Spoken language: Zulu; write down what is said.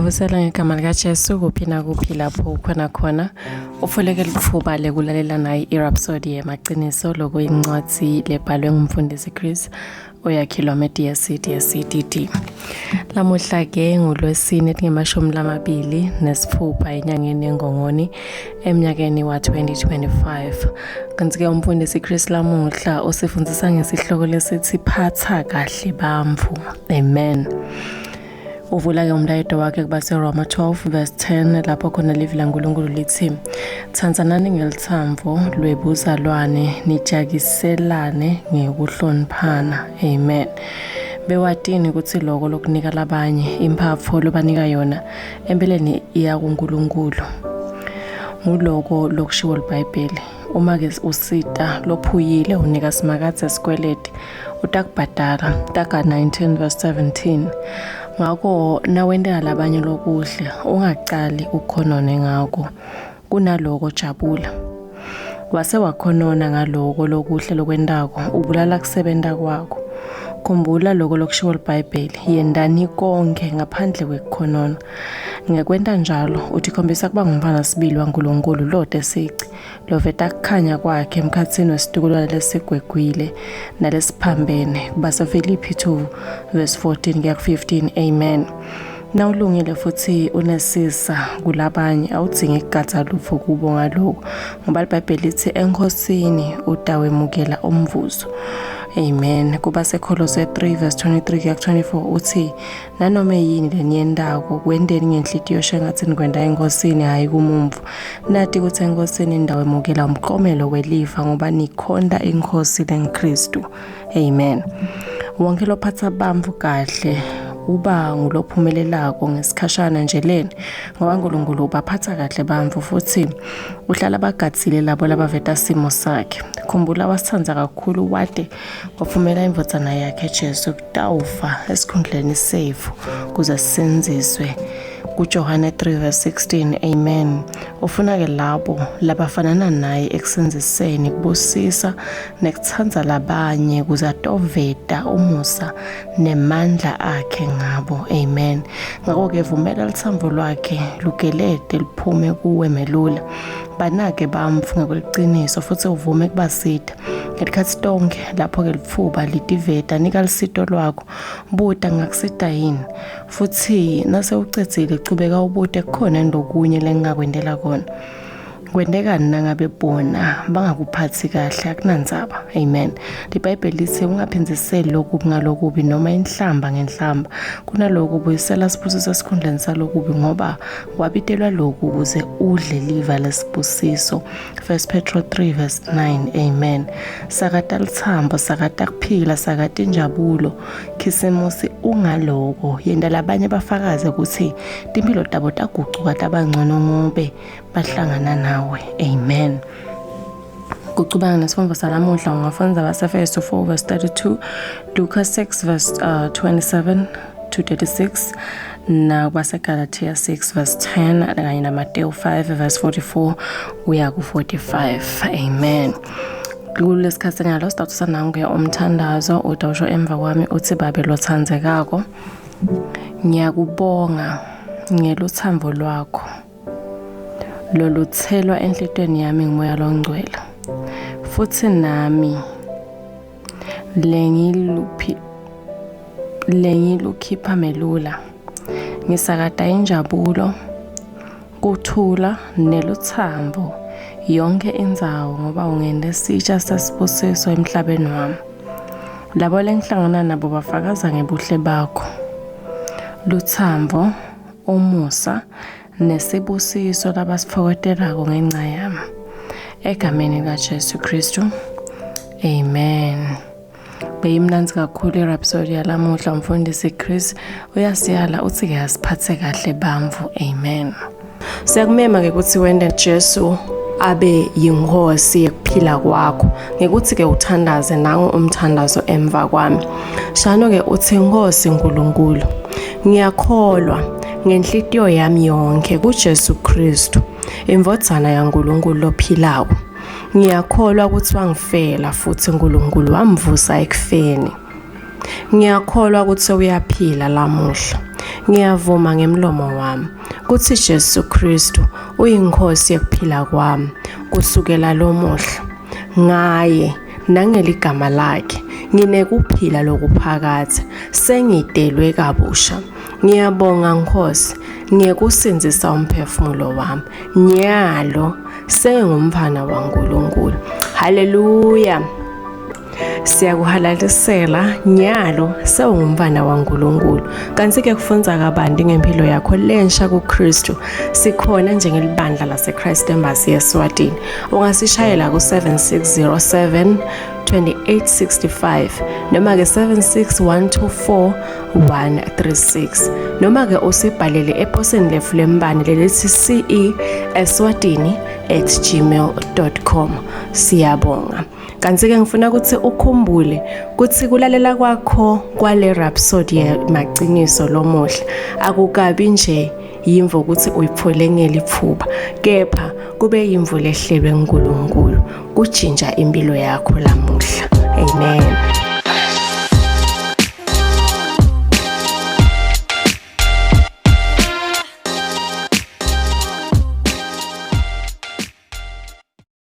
Ngiyakuvusela ngegama likaJesu kuphi nakuphi lapho ukhona khona. Ufuleke litfuba lekulalela nayi iRhapsody yemaqiniso lokuyincwadi lebhalwe ngumfundisi Chris oyakhilwa me-DSC DSC DD. Lamuhla ke ngolwesine 26 enyangeni yeNgongoni eminyakeni wa-2025. Kanti-ke umfundisi Chris lamuhla usifundisa ngesihloko lesithi phatha kahle bamvu. Amen. Uvula-ke umlayeto wakhe kubaseRoma 12 verse 10 lapho khona livi laNkulunkulu lithi thandzanani ngelithambo lwebuzalwane nijakiselane ngekuhloniphana. Amen. Bewatini ukuthi loko lokunika labanye imphatfo lobanika yona empeleni iya kuNkulunkulu. Nguloko lokushiwo liBhayibheli. Uma-ke usita lophuyile unika Simakadze sikweleti utakubhadala. Taga 19 verse 17. Ngakho nawentela labanye lokuhle ungacali ukhonone ngako. Kunaloko jabula. Wase wakhonona ngaloko lokuhle lokwentako, ubulala kusebenta kwakho. Khumbula loko lokushiwo liBhayibheli, yendani konke ngaphandle kwekukhonona. Ngekwenta njalo, utikhombisa kuba ngumfana sibili waNkulunkulu lote sici, loveta kukhanya kwakhe emkhatsini wesitukulwane lesigwegwile nalesiphambene. KubaseFiliphi 2 verse 14 kuya ku-15. Amen. Nawulungile futhi unesisa kulabanye awudzingi kugadza lutho kubo ngaloko ngoba liBhayibheli lithi eNkosini utawemukela umvuzo. Amen. Kuba seKholose 3 verse 23 kuya ku-24 uthi nanoma yini leniyentako kwenteni ngenhlitiyo shengatsi nikwenta eNkosini hhayi kumumvu. Nati kutsi eNkosini nitawemukela umklomelo welifa ngoba nikhonta iNkhosi lengiKhristu. Amen. Wonke lophatsa bantfu kahle uba ngulophumelelako ngesikhashana nje leni ngoba uNkulunkulu ubaphatsa kahle bantfu futhi uhlala bagadzile labo labaveta simo sakhe. Khumbula wasitsandza kakhulu wate wafumela indvodzana yakhe Jesu kutawufa esikhundleni setfu kuze sisindziswe. KuJohane 3 verse 16. Amen. Ufuna-ke labo labafanana naye ekusindziseni, kubusisa nekutsandza labanye kuze atoveta umusa nemandla akhe ngabo. Amen. Ngako-ke vumela lutsambo lwakhe lugelete luphume kuwe melula. Banake bamfu ngekweliciniso futhi uvume kubasita. Ngetikhatsi tonkhe lapho-ke litfuba litiveta, nika lusito lwakho. Buta ngakusita yini? Futhi nase ucedzile chubeka ubute kukhona yini lokunye lengingakwentela kona. Kwentekani nangabe bona bangakuphathi kahle akunandzaba. Amen. LiBhayibheli lithi ungaphindziseli lokubi ngalokubi noma inhlamba ngenhlamba. Kunaloko buyisela sibusiso esikhundleni salokubi ngoba wabitelwa loku ukuze udle liva lesibusiso. 1 Petro 3 verse 9. Amen. Sakata lithambo, sakata kuphila, sakata injabulo. Khisimusi ungaloko yenta labanye bafakaze ukuthi timphilo tabo tagucuka tabangcono ngobe bahlangana nawe. Amen. Kucubanga nesifundvo salamuhla ungafundza baseFesu 4 verse 32, Luka 6 verse 27 to 36 nakwaseGalathiya 6 verse 10 kanye naMateyu 5 verse 44 kuya ku-45. Amen. Kulesikhathi nyalo sitawutsatsa nanguye umthandazo utawusho emva kwami uthi babe lotsandzekako ngiyakubonga ngeluthambo lwakho loluthelwa enhlitweni yami ngumoya longcwele futhi nami lengiluphi lengilukhipha melula ngisakata injabulo kuthula neluthambo yonke indzawo ngoba ungente sitsha sesibusiso emhlabeni wami. Labo lengihlangana nabo bafakaza ngebuhle bakho, luthambo, umusa nesibusiso labasitfokotelako ngenca yami. Egameni likaJesu Kristu, amen. Beyimnandzi kakhulu iRhapsody yalamuhla. Umfundisi Chris uyasiyala uthi-ke asiphathe kahle bamvu. Amen. Siyakumema-ke ukuthi wente Jesu abe yinkosi yekuphila kwakho ngekuthi-ke uthandaze nangu umthandazo emva kwami. Shano-ke uthi Nkosi Nkulunkulu, ngiyakholwa ngenhlitiyo yami yonke kuJesu Kristu, indvodzana yaNkulunkulu lophilako. Ngiyakholwa ukuthi wangifela futhi uNkulunkulu wamvusa ekufeni. Ngiyakholwa ukuthi uyaphila lamuhla. Ngiyavuma ngemlomo wami kutsi Jesu Kristu uyiNkhosi yekuphila kwami kusukela lomuhla. Ngaye nangeligama lakhe nginekuphila lokuphakadze, sengitelwe kabusha. Ngiyabonga Nkhosi ngekusindzisa umphefumulo wami. Nyalo sengingumfana waNkulunkulu. Haleluya! Siyakuhalalisela nyalo sewungumfana waNkulunkulu. Kanti-ke kufundza kabanti ngempilo yakho lensha kuKristu sikhona njengelibandla laseChrist Embassy eSwatini. Ungasishayela ku-7607 2865 noma ke 76124 136 noma ke usibhalele eposini letfu lembane lelithi ce eswatini at gmail.com. Siyabonga. Kanti-ke ngifuna ukuthi ukhumbule ukuthi kulalela kwakho kwale Rhapsody yemaciniso lomuhla akukabi nje yimvo ukuthi uyithole ngeliphuba, kepha kube yimvo lehlelwe nguNkulunkulu kujinja impilo yakho lamuhla. Amen.